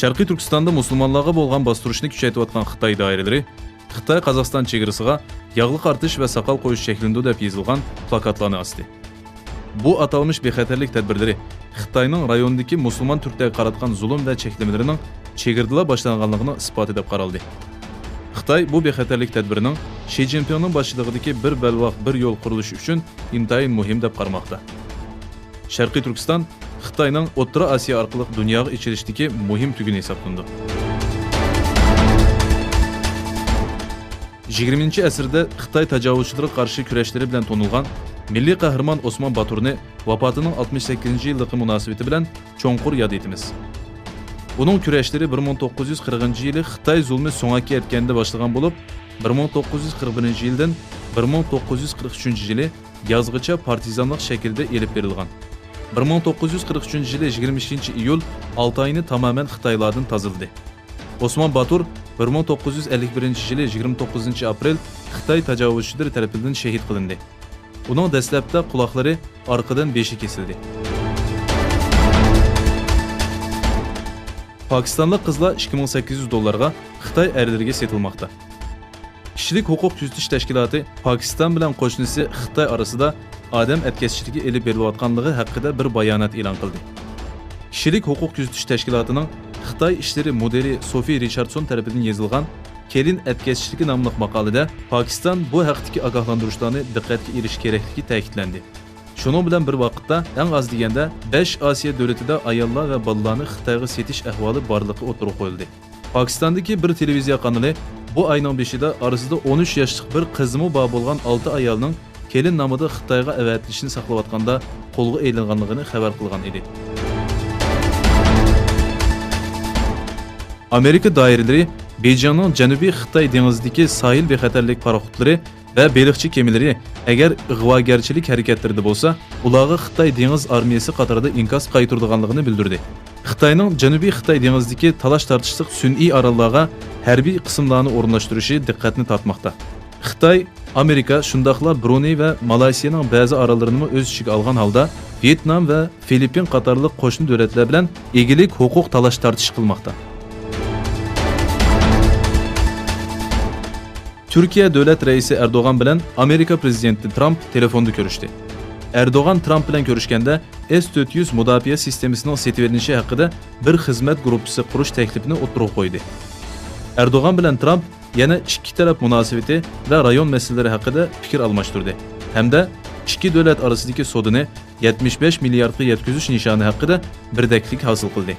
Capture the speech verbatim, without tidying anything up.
شەرقىي تۈركىستاندا مۇسۇلمانلارغا بولغان باستۇرۇشنى كۈچەيتىۋاتقان خىتاي دائىرىلىرى خىتاي-قازاقىستان چېگرىسىغا «ياغلىق ئارتىش ۋە ساقال قويۇش چەكلىنىدۇ» دەپ يېزىلغان پلاكاتلارنى ئاستى. بۇ ئاتالمىش بىخەتەرلىك تەدبىرلىرى خىتاينىڭ رايوندىكى مۇسۇلمان تۈركلەرگە قاراتقان زۇلۇم ۋە چەكلىمىلىرىنىڭ چېگرىدىلا باشلانغانلىقىنىڭ ئىسپاتى دەپ قارالدى. خىتاي بۇ بىخەتەرلىك تەدبىرىنىڭ شى جىنپىڭنىڭ باشچىلىقىدىكى بىر بەلباغ، بىر يول قۇرۇلۇشى ئۈچۈن ئىنتايىن مۇھىم دەپ قارىماقتا. شەرقىي تۈركىستان خىتاينىڭ ئوتتۇرا ئاسىيا ئارقىلىق دۇنياغا ئېچىلىشتىكى مۇھىم تۈگۈنى ھېسابلىنىدۇ. يىگىرمىنچى ئەسىردە خىتاي تاجاۋۇزچىلىرىغا قارشى كۈرەشلىرى بىلەن تونۇلغان مىللىي قەھرىمان ئوسمان باتۇرنى ۋاپاتىنىڭ ئاتمىش سەككىزىنچى يىللىقى مۇناسىۋىتى بىلەن چوڭقۇر ياد ئېتىمىز. ئۇنىڭ كۈرەشلىرى بىر مىڭ توققۇز يۈز قىرىقىنچى يىلى خىتاي زۇلمى سۆڭەككە يەتكەندە باشلىغان بولۇپ، بىر مىڭ توققۇز يۈز قىرىق بىرىنچى يىلدىن بىر مىڭ توققۇز يۈز قىرىق ئۈچىنچى يىلى يازغىچە پارتىزانلىق شەكلىدە ئېلىپ بېرىلغان. بىر مىڭ توققۇز يۈز قىرىق ئۈچىنچى يىلى يىگىرمە ئىككىنچى ئىيۇل ئالتاينى تامامەن خىتايلاردىن تازىلىدى. ئوسمان باتۇر بىر مىڭ توققۇز يۈز ئەللىك بىرىنچى يىلى يىگىرمە توققۇزىنچى ئاپرېل خىتاي تاجاۋۇزچىلىرى تەرىپىدىن شېھىت قىلىندى. ئۇنىڭ دەسلەپتە قۇلاقلىرى ئارقىدىن بېشى كېسىلدى. پاكىستانلىق قىزلار ئىككى مىڭ سەككىز يۈز دوللارغا خىتاي ئەرلىرىگە سېتىلماقتا. كىشىلىك ھوقۇق كۆزىتىش تەشكىلاتى پاكىستان بىلەن قوشنىسى خىتاي ئارىسىدا ئادەم ئەتكەسچىلىكى ئېلىپ بېرىلىۋاتقانلىقى ھەققىدە بىر بايانات ئېلان قىلدى. كىشىلىك ھوقۇق كۆزىتىش تەشكىلاتىنىڭ خىتاي ئىشلىرى مۇدىرى سوفى رىچاردسون تەرىپىدىن يېزىلغان «كېلىن ئەتكەسچىلىكى» ناملىق ماقالىدە پاكىستان بۇ ھەقتىكى ئاگاھلاندۇرۇشلارنى دىققەتكە ئېلىش كېرەكلىكى تەكىتلەندى. شۇنىڭ بىلەن بىر ۋاقىتتا، ئەڭ ئاز دېگەندە بەش ئاسىيا دۆلىتىدە ئاياللار ۋە بالىلارنى خىتايغا سېتىش ئەھۋالى بارلىقى ئوتتۇرىغا قويۇلدى. پاكىستاندىكى بىر تېلېۋىزىيە قانىلى بۇ ئاينىڭ بېشىدا ئارىسىدا ئون ئۈچ ياشلىق بىر قىزىمۇ بار بولغان ئالتە ئايالنىڭ كېلىن نامىدا خىتايغا ئەۋەتىلىشىنى ساقلاۋاتقاندا قولغا ئېلىنغانلىقىنى خەۋەر قىلغان ئىدى. ئامېرىكا دائىرىلىرى بېيجىڭنىڭ جەنۇبىي خىتاي دېڭىزىدىكى ساھىل بىخەتەرلىك پاراخوتلىرى ۋە بېلىقچى كېمىلىرى ئەگەر ئىغۋاگەرچىلىك ھەرىكەتلىرىدە بولسا، ئۇلارغا خىتاي دېڭىز ئارمىيەسى قاتارىدا ئىنكاس قايتۇرىدىغانلىقىنى بىلدۈردى. خىتاينىڭ جەنۇبىي خىتاي دېڭىزىدىكى تالاش-تارتىشلىق سۈنئىي ئاراللارغا ھەربىي قىسىملارنى ئورۇنلاشتۇرۇشى دىققەتنى تارتماقتا. خىتاي، ئامېرىكا، شۇنداقلا برۇنېي ۋە مالايسىيانىڭ بەزى ئاراللىرىنىمۇ ئۆز ئىچىگە ئالغان ھالدا، ۋيېتنام ۋە فىلىپپىن قاتارلىق قوشنا دۆلەتلەر بىلەن ئىگىلىك ھوقۇق تالاش-تارتىش قىلماقتا. تۈركىيە دۆلەت رەئىسى ئەردوغان بىلەن ئامېرىكا پىرېزىدېنتى ترامپ تېلېفوندا كۆرۈشتى. ئەردوغان ترامپ بىلەن كۆرۈشكەندە، ئېس تۆت يۈز مۇداپىئە سىستېمىسىنىڭ سېتىۋېلىنىشى ھەققىدە بىر خىزمەت گۇرۇپپىسى قۇرۇش تەكلىپىنى ئوتتۇرىغا قويدى. ئەردوغان بىلەن ترامپ يەنە ئىككى تەرەپ مۇناسىۋىتى ۋە رايون مەسىلىلىرى ھەققىدە پىكىر ئالماشتۇردى ھەمدە ئىككى دۆلەت ئارىسىدىكى سودىنى يەتمىش بەش مىلياردقا يەتكۈزۈش نىشانى ھەققىدە بىردەكلىك ھاسىل قىلدى.